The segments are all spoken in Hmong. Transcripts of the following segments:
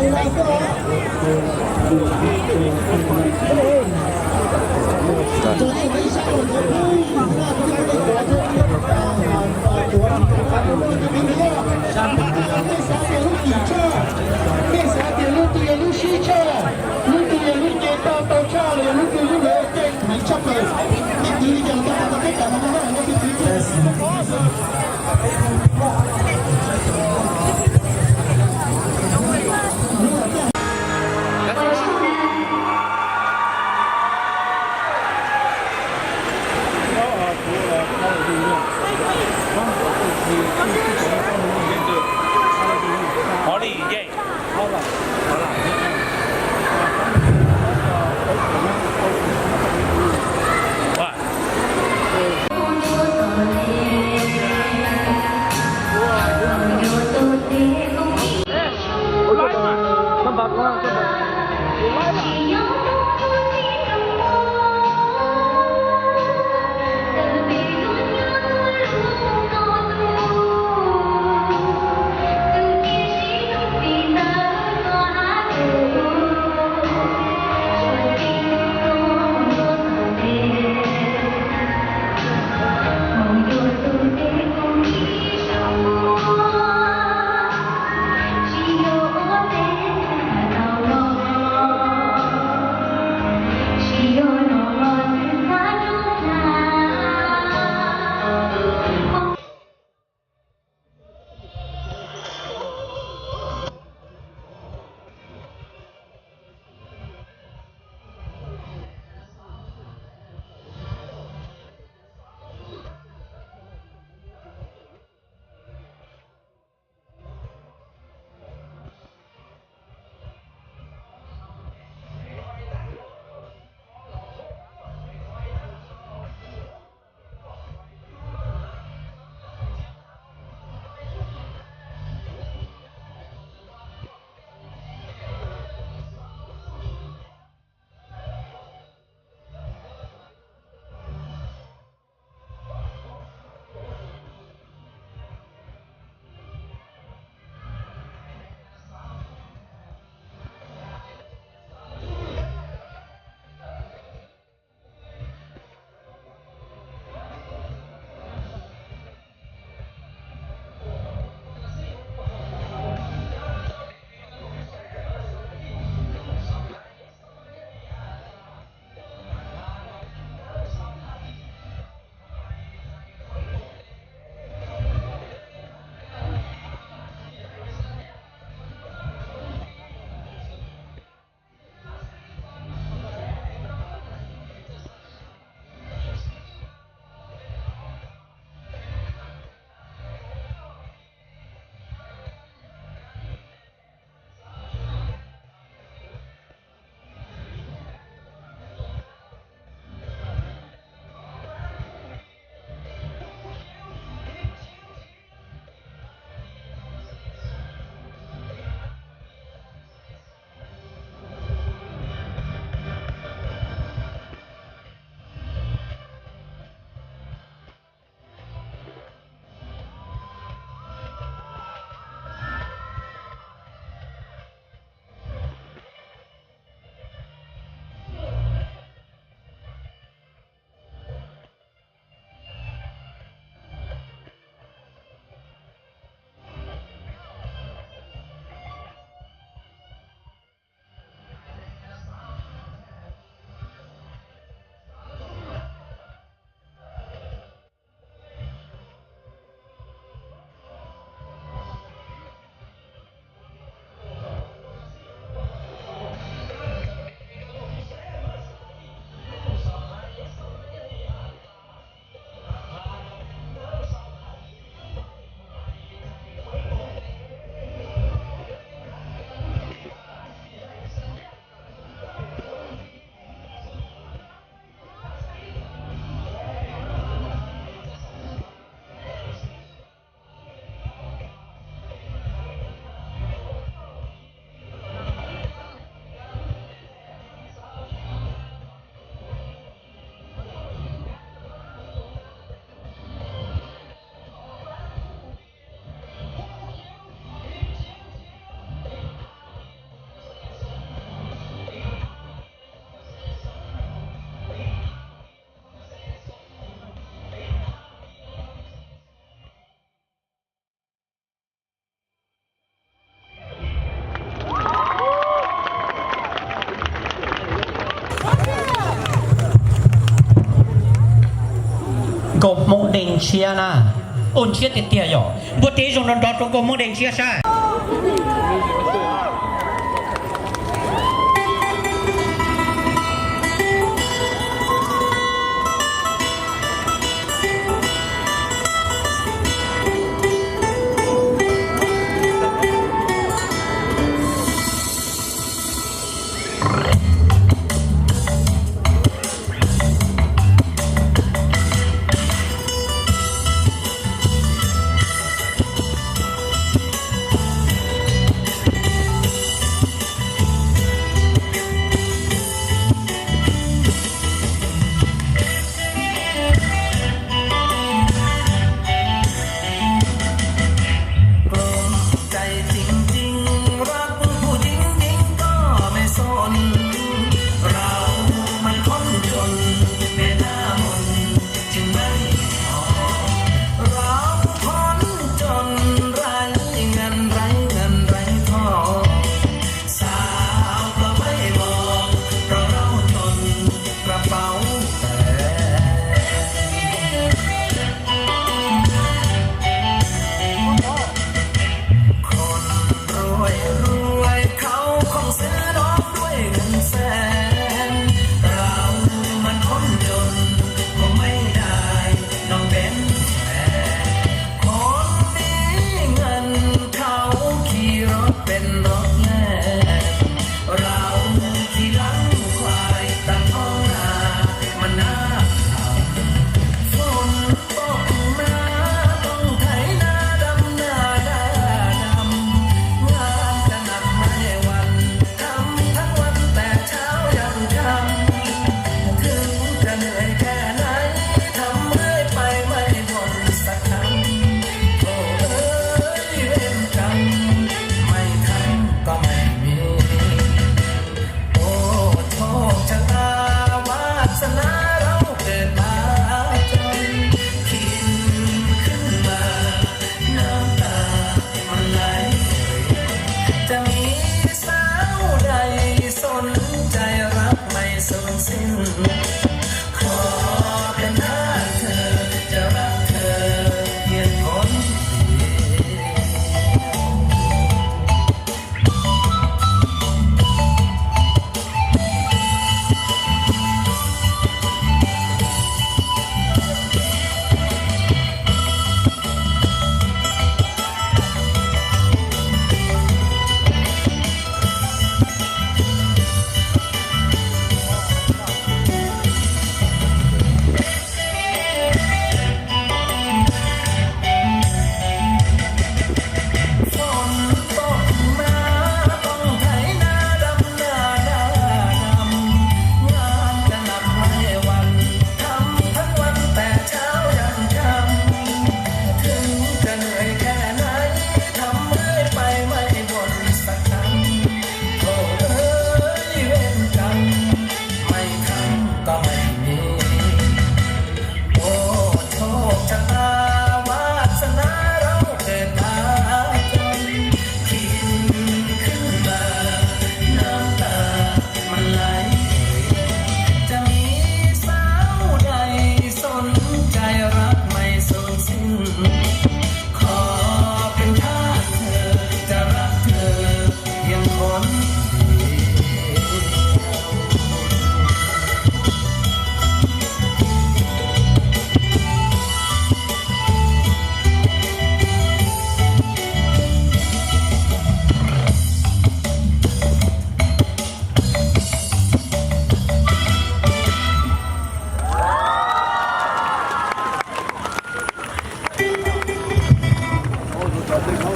Mej xav tias lub twg yog lub sib tshaj, lub twg yog lub nce toj tau tshaj los yog lub twg lub lawv tej heev tshaj plaws, nej kwv li cas los tau tas tau peb tas no no na. Ntshiab na, ua ntshiab tiag tiag yom. Npuaj tes zoo nrov nrov rau nkauj Hmoob de ntshiab saib.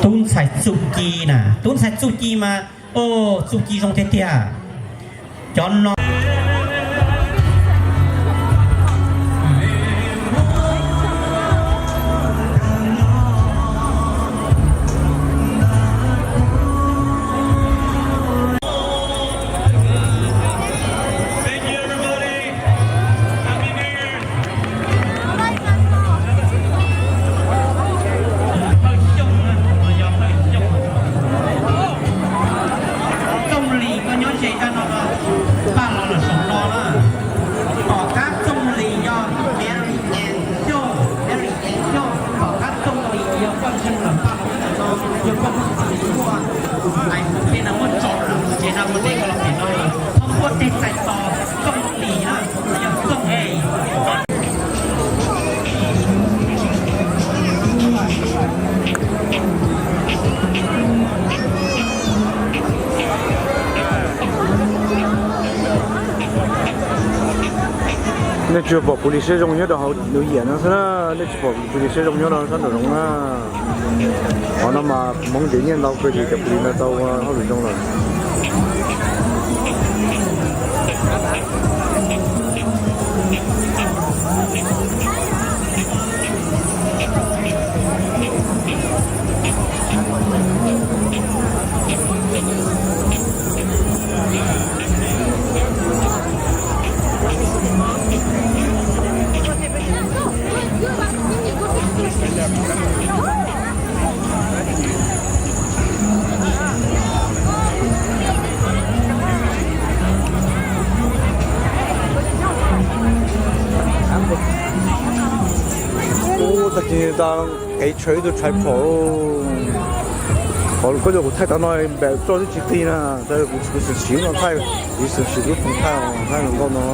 Tub ntxhais Txuj Ci na, tub ntxhais Txuj Ci mas, o, Txuj Ci zoo tiag tiag. Cov no Txooj Lis, koj nyob ze kab no, paj Nej tsuas pom kuv li siab zoo nyob rau hauv New Year no xwb na, nej tsis pom kuv li siab zoo nyob rau sab nraum zoov na. Qhov no mas Hmoob ntev nyiaj ntau kawg ces cov pus lis no tau ua hauj lwm zoo lawm. Ub, tag kis tau kev tshawb ib tug tshais phom. Qhov koj coj kuv thaij tau no npam txoj twb tsis qig na, kuv xeem siv no thaij, kuv xeem siv lub foos thaij, thaij nkauj no.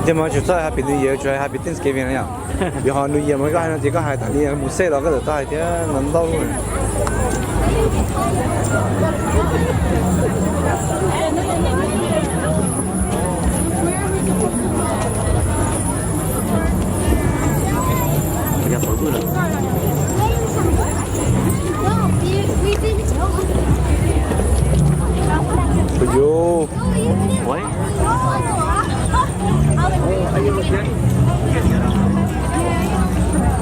Tiag mas tsis txhob Happy New Year, tsuas Happy Thanksgiving na yom. Yog ho New Year mas koj hais no ces koj hais tas li mus xej los koj txawm tau hais thiab no ntau. Ui yuv.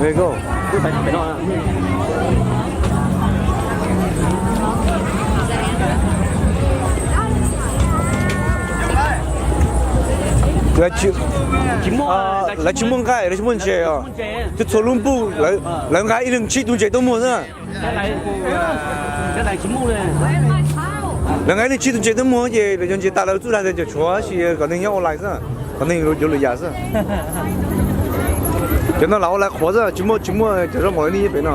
There you go. Lawv tsis muaj nqaij, lawv tsis muaj ntses os. Twb txhua lub npuj lawv nqa ib leeg tsib tug ntses tuaj muag xwb. Lawv nqa ib leeg tsib tug ntses tuaj muag ces lawv cov ntses tas lawv txuj dag tias cov tshuav tab sis kom neeg nyob online xwb, kom neeg yuav lwm yam xwb. Cov no lam online qhuav xwb, tsis muaj, tsis muaj cov zaub mov li nej pem no.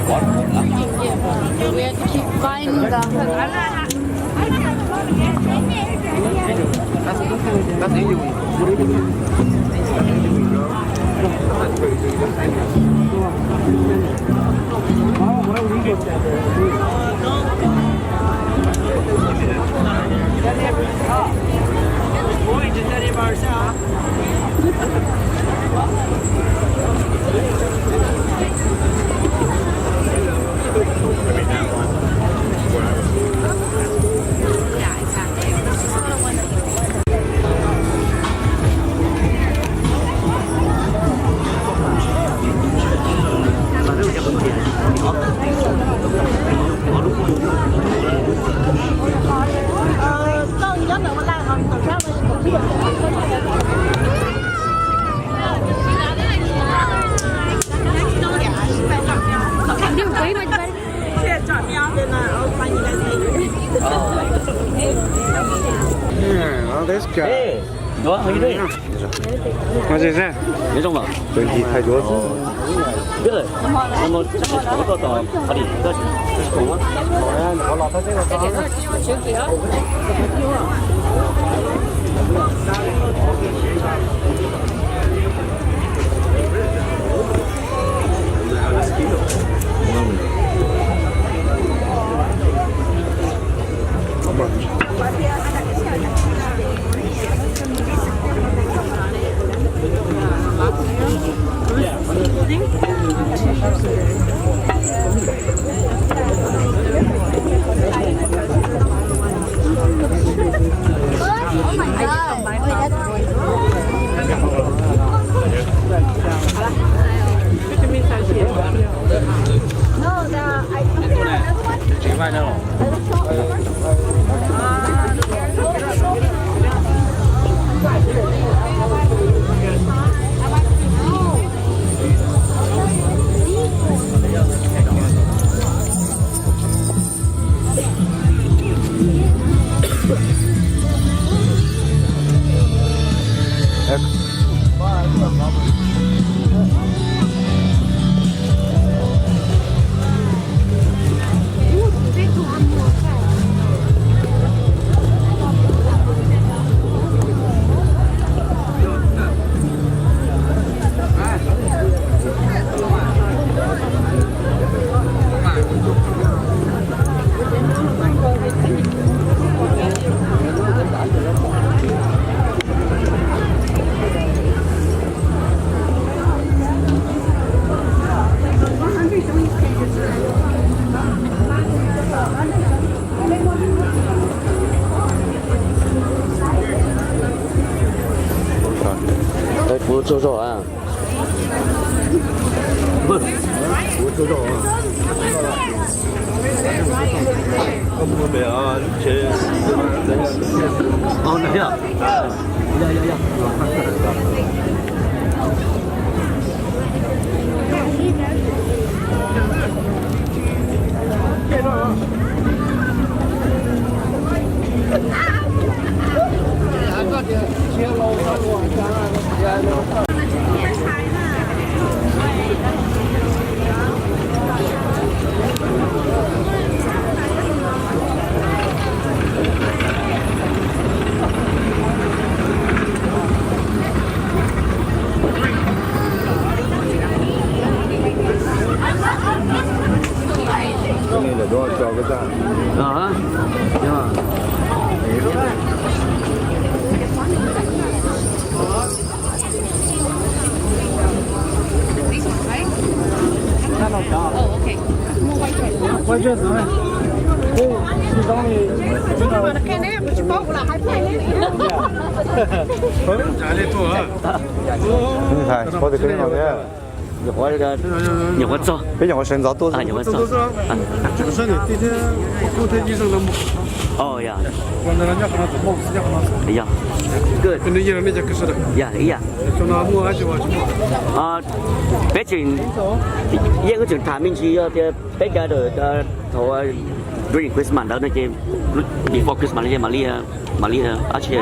We have to keep buying them. Oh, this guy. Hey, what are you doing? What is that? Twenty太多字。Good. 那么这个炒作到哪里？这是炒吗？Ua tsaug zog a. Ua tsaug zog a. Nyuam qhuav txog, nyuam qhuav sawv ntxov tuaj xwb. Yog, yog, ib yam. Peb tseem, yeej wb tseem tham me ntsis yog tias peb cav thaum during Christmas ntawd no ces, before Christmas no ces mam li, mam li dab tsi.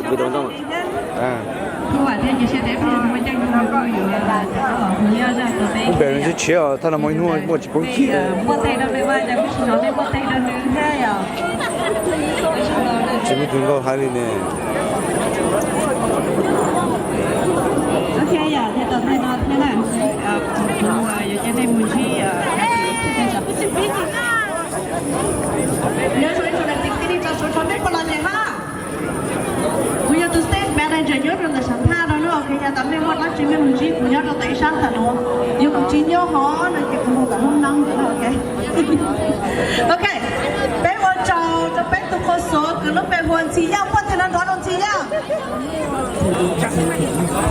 Ntoo, ntoo. Lub npe no tsis tshiab os, thaj no muaj ib hnub muaj tsis poob kiag. Tsis muaj tus nkauj hais li ne. Kuv yog tus stage manager nyob rau ntawm Sav Thaj no na, ok, yog tas mej muaj dab tsi mej mus ntsib kuv nyob rau tom ib sab ntawm no. Yog kuv tsis nyob hov no ces kuv mus tom Hmoob Neeb ntawd na, ok. Ok, peb ua tsaug rau peb tus qhua xov kws lub npe hu ua Ntxhi Yaj, puab tig no nrov rau Ntxhi Yaj.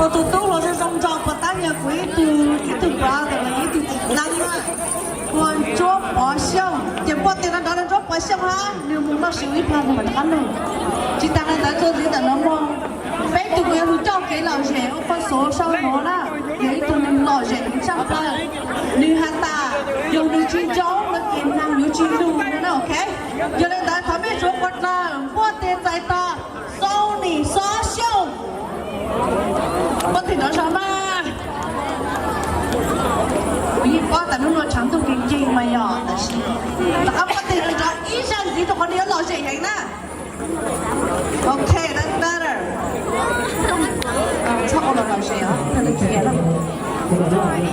Ua tus tub hluas zoo zoo nraug puas tab yog kuv ib tug, ib tug brother los yog ib tug txiv neeb na. Hu ua Ntsuab Pov Xyooj, ces puab tig no nrov rau Ntsuab Pov Xyooj hab, nws mus noj su ib plag nws mam rov qab nug. Tsis tas li ntawd txuas ntxiv ntawm no muaj peb tug kuv yog tus coj kev lom zem ua qhua xov sau no na, yog ib tug neeg lom zem heev tshaj plaws. Nws has tas yog nws tsis ntsoov no ces neeg yuav tsis nug no na, ok. Yog li ntawd thov mej suav ua dlawg npuaj tes txais tos Xauj Nim Xob Xyooj. Puab tig nrov zog mas. Kuv yeej paub tas hnub no tshav ntuj nkees nkees mas yog, tab sis rov qab puab tig nrov ib zag ntxiv rau qhov nws yuav lom zem heev na. Ok, that's better. Txhob ua los lom zem os, kawg li khiav na. Yog hais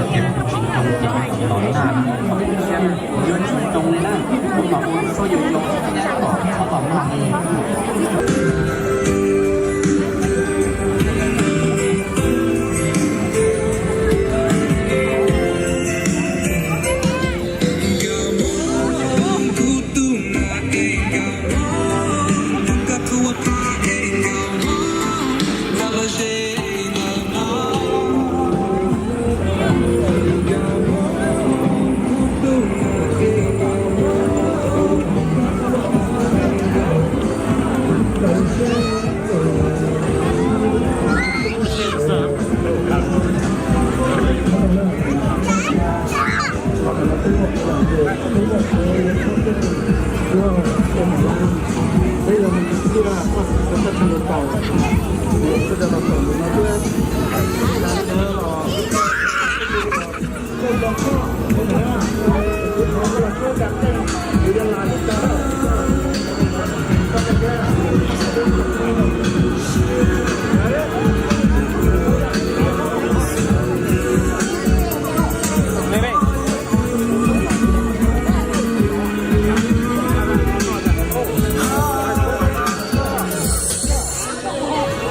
tias kuv tsis ntsoov ces kuv tsis los tag na, kuv yuav tsis ntsoov li na, kuv mam ua txhob yoo yoo, txhob tom, txhob tom mag li.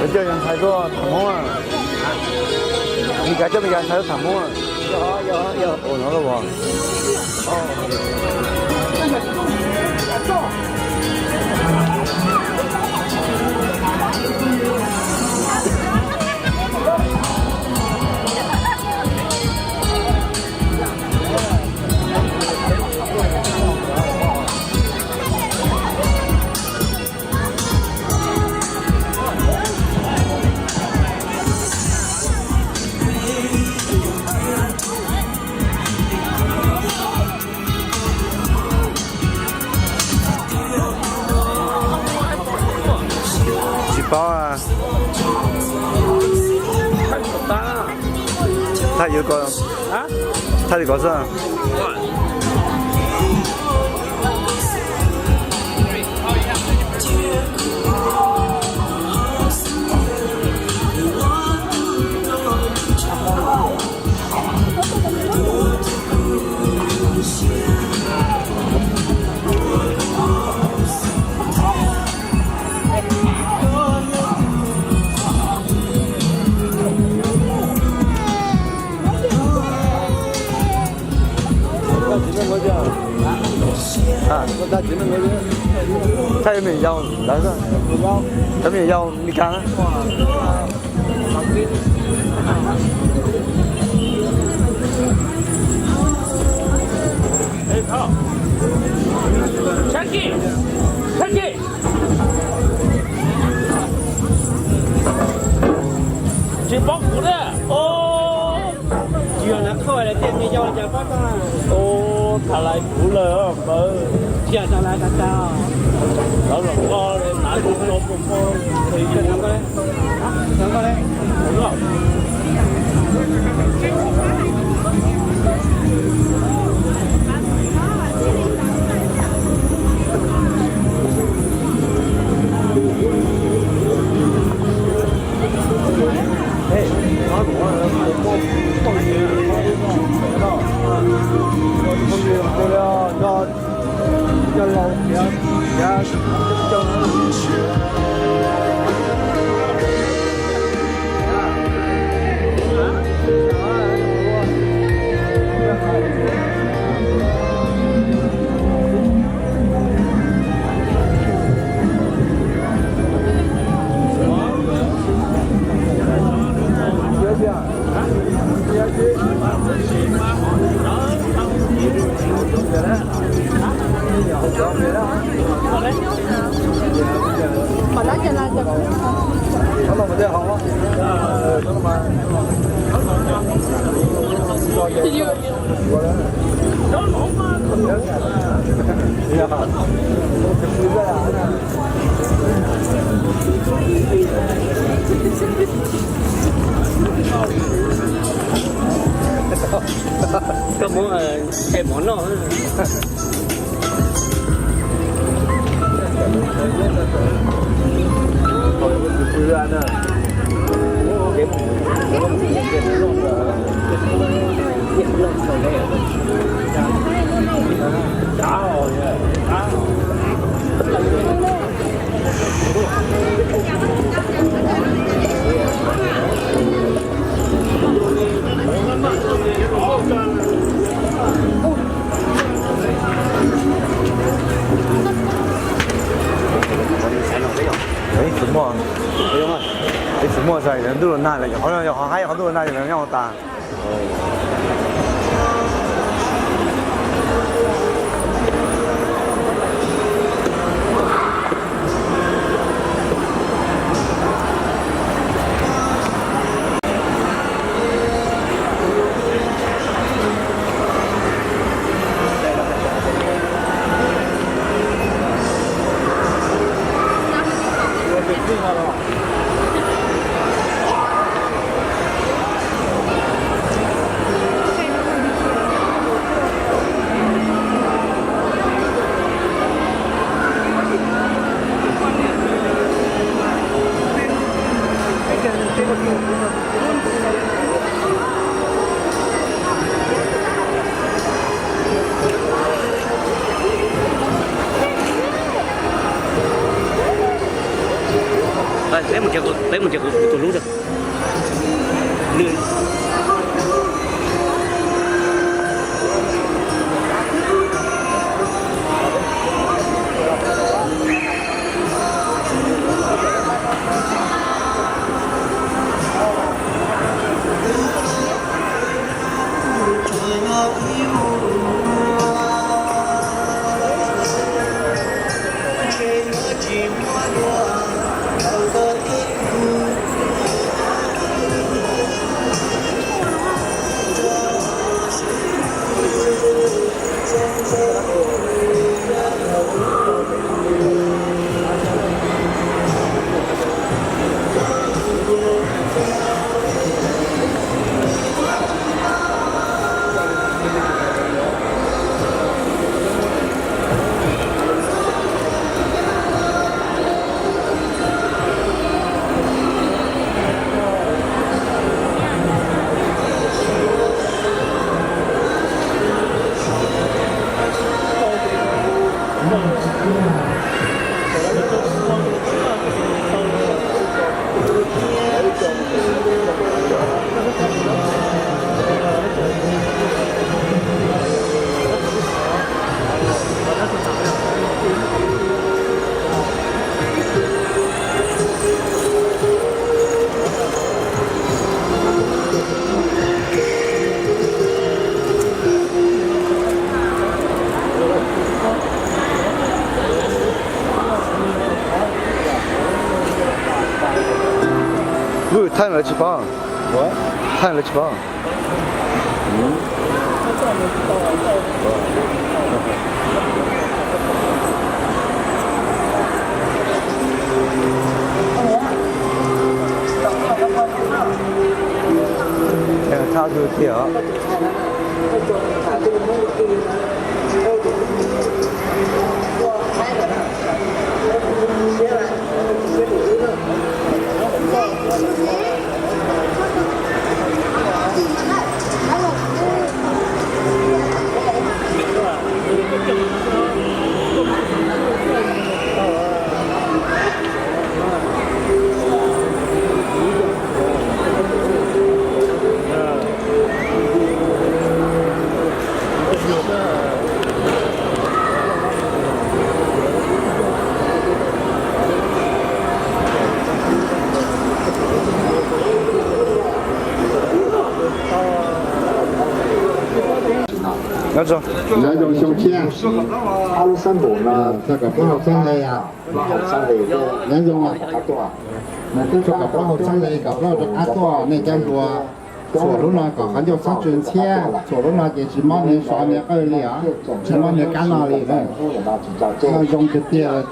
Coj yog ntxhais tuaj tham Hmoob, Meskas coj Meskas ntxhais tuaj tham Hmoob. Ua no los as. Tsis paub. Thaj yuav ko, thaj li ko xwb. Thaj yuav me nyuam yaus ntawd, thaj me nyuam yaus Meskas na. Tsis paub kuv na. Tsis yog nav khauj Ua, thav lais kuv lawm npawg. Lawv los koj le, nav tus no mus koj. Koj muab, eh, mov noj. Eb, tsis muaj, eb, tsis muaj sai, ntuj los nag lawm, qhov no yog qhov haib, qhov ntuj los nag lawm nyob tas. Peb mus, peb mus nrhiav kuv tus hlub. Lub thaij lawv tsis paub, thaij lawv tsis paub. Thao yus thiab os. Nyob zoo xyoo tshiab, txog kaum plaub hau txheeb li, nyob zoo, txog kaum plaub hau txheeb li, kaum plaub rov qab tuaj, nej cov hluas, txhuam lub no kom qhov ncauj txhob tsw ntxhiab, txhuam lub no ces tsis mob niag sov niag qawj li os, tsis mob niag kab no li na. Zoo tiag tiag,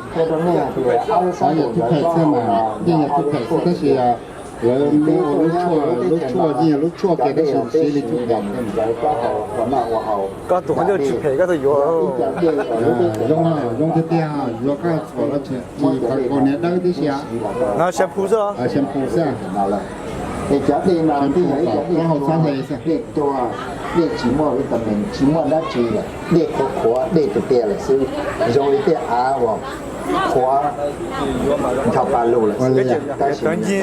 xav yog tub phem xwb mas yeej yog tub phem xwb tab sis lawv muab ua lub tshuaj, lub tshuaj yeej yog lub tshuaj kiag tab sis siv li tub phem. Koj tus qhov ncauj tsis phem koj tus yuav. Zoo, zoo tiag tiag, yuav koj txhuam los tsis, tsis qhov kaus hniav dawb tib si. No shampoo xwb. Shampoo xwb. Cov dej no, dej no ib cov dej hau xab le xwb, dej tuag, dej tsis muaj vitamin, tsis muaj dab tsi, dej qhuav qhuav, dej tiag tiag lawm xwb, zoo li tej av uas qhuav ncho pa lug lawm xwb. Tab sis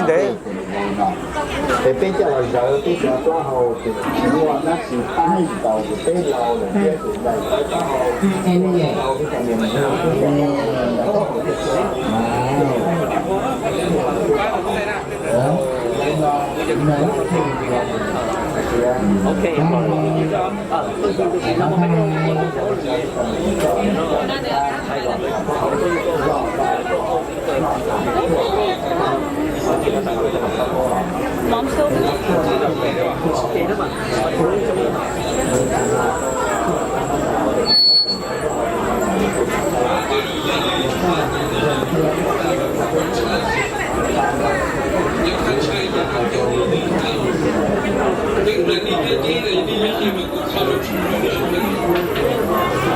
es peb coj los zawv peb cov plaub hau ces tsis muaj dab tsi pab tau ces peb lau lawm thiab ces daim plaub hau vitamin.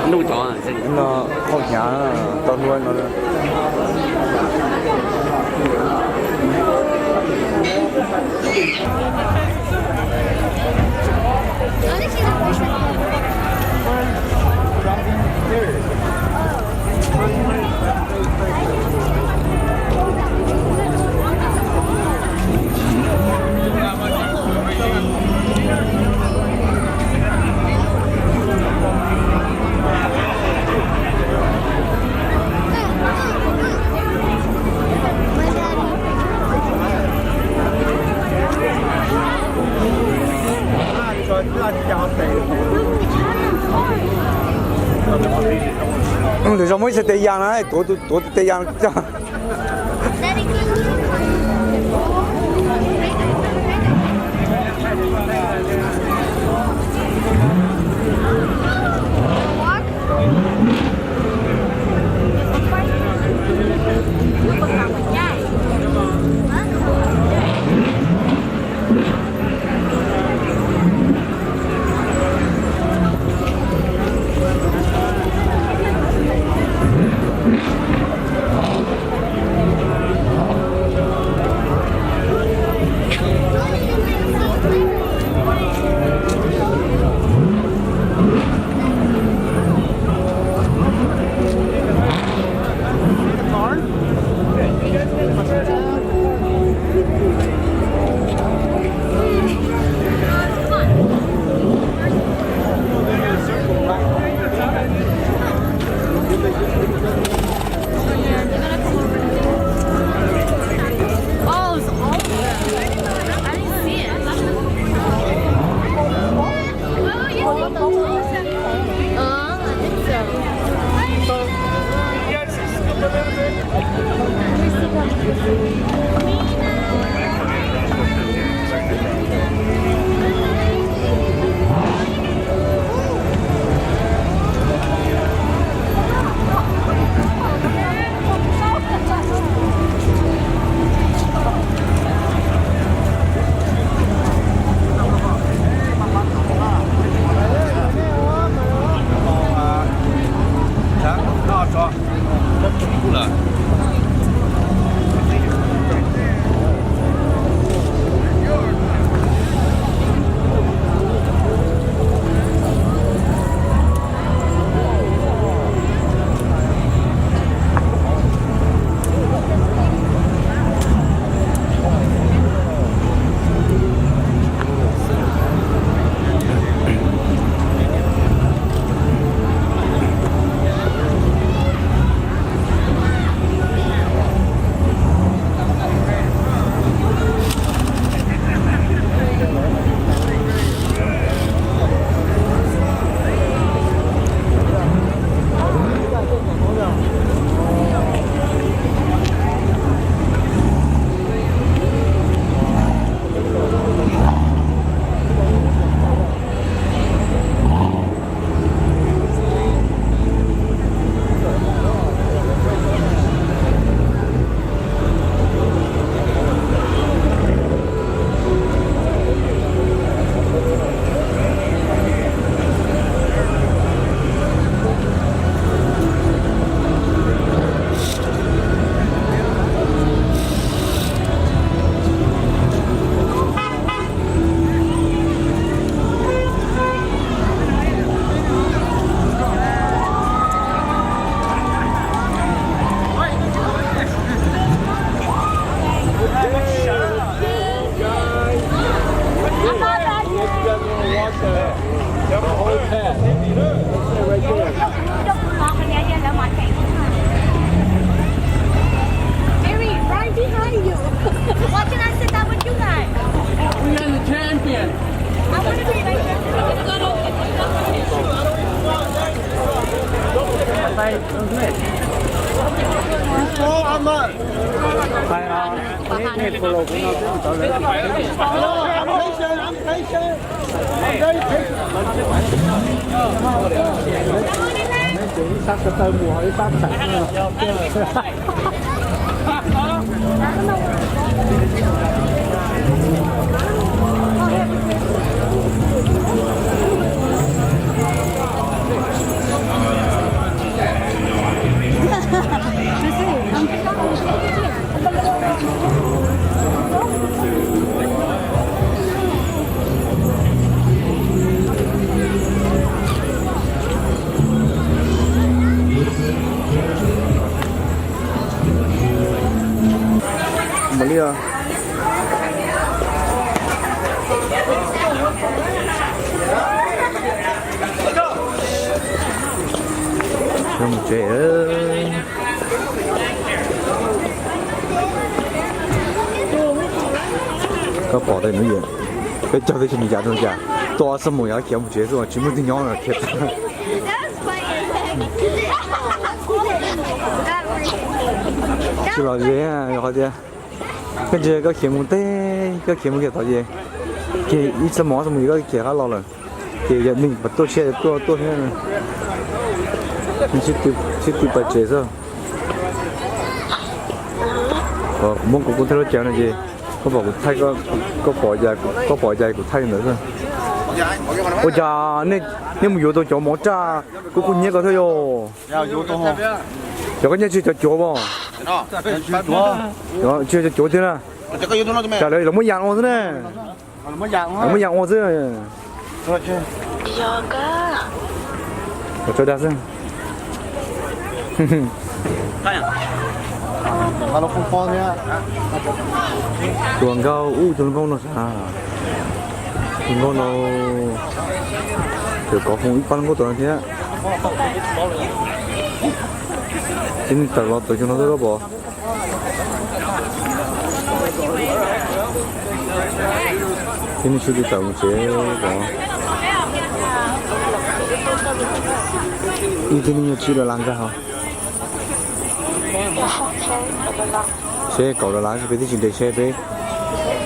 Ntuj cov no qhov hnyav tau hnub no. Lwm zaus muaj ib txhais tes yas na, tuav tus tes yas coj. Jerry, right behind you. Why can't I sit down with you guys? We are the champion. I want to be right there. Ib sab ko taw mus ho ib sab pem. Mus li os. Mus tsev. Koj pom tej nuv yim, peb cog teb chaws Meskas rau cas, tuaj ob xuab moos yog khiav mus tsev xwb tsis muaj tus nyob khiav tag. Tsis los ze, yog hais tias koj ntsia koj khiav mus teb, koj khiav mus kiag tod ces, ces ib xuab moos ob xuab moos ces koj khiav qab los lawm, ces yog neeg tuaj siab tuaj tuaj thiab, sib tw pais tsev xwb. Kuv muab kuv kub thaij lub cav no ces koj pom kuv thaij, koj pom, koj pom cas kuv thaij li ntawd xwb. Ua cas nej mus yuav tau cov mov raj kub kub hnyiab ko thiab yog? Cov koj nyiaj tsis cov cuav as? Tsis cov cuav tiag na. Cas lawv los muab yam ua xwb ne. Los muab yam ua xwb. Ua tso dag xwb. Tus hluas nkauj ub, tus hluas nkauj no sav, tus hluas nkauj no tseem kov foom ib pab hluas nkauj tom no thiab. Tib neeg tawm los tawm cov no xwb koj pom. Tib neeg sib tw tawm mus tsev pom. Ib tug neeg yog tsib los las nkag hos. Tsheb kaum los las, peb twb tsis nres tsheb peb.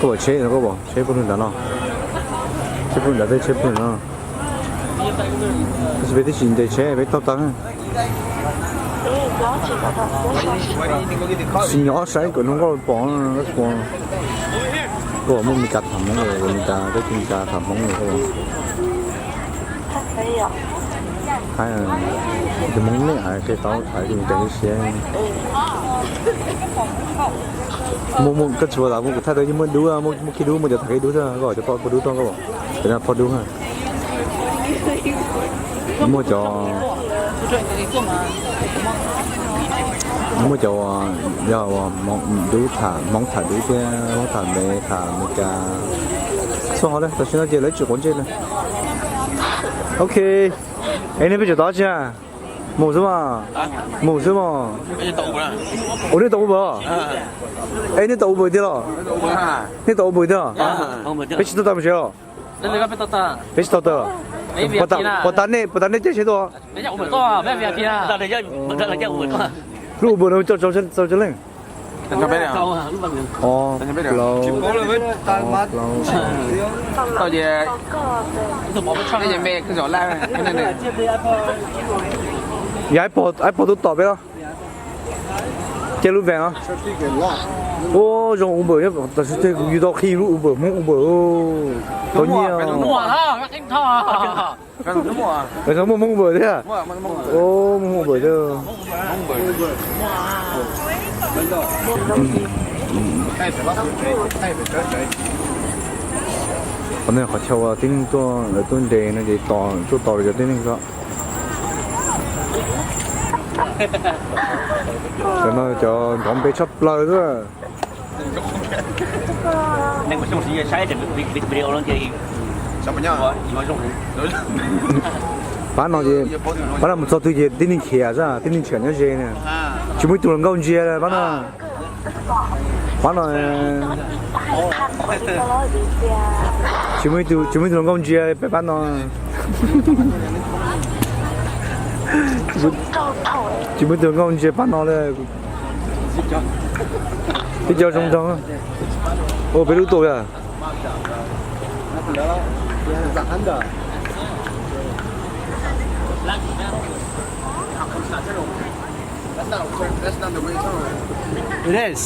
Koj pom tsheb no, koj pom tsheb puag ntawm no. Tsheb puag ntawd, tsheb puag ntawd no. Tab sis peb twb tsis nres tsheb peb taug taw. Tsis nyob saib kom hluas nkauj pom, koj pom muaj Meskas tham Hmoob, Meskas, koj tus Meskas tham Hmoob. Tus Hmoob nej hais qhia tau hais tus Meskas siab. Muaj, muaj, koj tsis pom tas, muaj kuv thaij tau yeej muaj dub, muaj khi dub, muaj cov tham khi dub xwb, koj cov poj dub tuaj, koj pom cov no poj dub. Muaj cov, muaj cov yog dub tham, Hmoob tham dub thiab Hmoob tham Mes, tham Meskas. Txhua qhov li, tam sim no ces lawv tsis quav ntsej li. Ok, es nej peb tseem tos tsi na? Mus xwb mas, mus xwb mas. Ua nej tau Uber? Es nej tau Uber tiag los? Nej tau Uber tiag? Peb tsis tau tawm mus tsev los? Peb tsis tau tawm. Puas tas nej, puas tas nej caij tsheb tuaj? Lub Uber no coj tau tsawg leej? Plaub, plaub. Yog ib pog tub tom peb los? Caij lub van os. Ua zoo Uber, tam sim no kuv yug tau qhib lub Uber, Hmoob Uber. Tau nyiaj. Muaj Hmoob Uber thiab. Muaj Hmoob Uber thiab. Qhov no qhov chaw uas tib neeg tuaj, lawv tuaj nres no ces tos, tuaj tos cov tib neeg xwb. Cov no cov nrov npe tshaj plaws xwb. Saib video no ces Pab no ces, pab no mus txog twg ces tib neeg khiav xwb, tib neeg tseem nyob ze na. Tsis muaj ib tug hluas nkauj ntsia pab no. Pab no tsis muaj ib tug, tsis muaj ib tug hluas nkauj ntsia peb pab no. Tsis muaj ib tug hluas nkauj ntsia pab no li. Tib co zoo nraug. Ua peb lub tuaj yog. It is.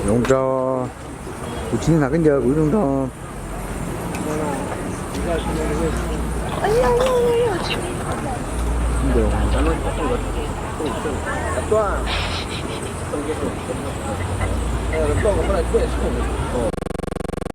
Zoo nraug. Kuv tsis niaj hnav khaub ncaws, kuv zoo nraug.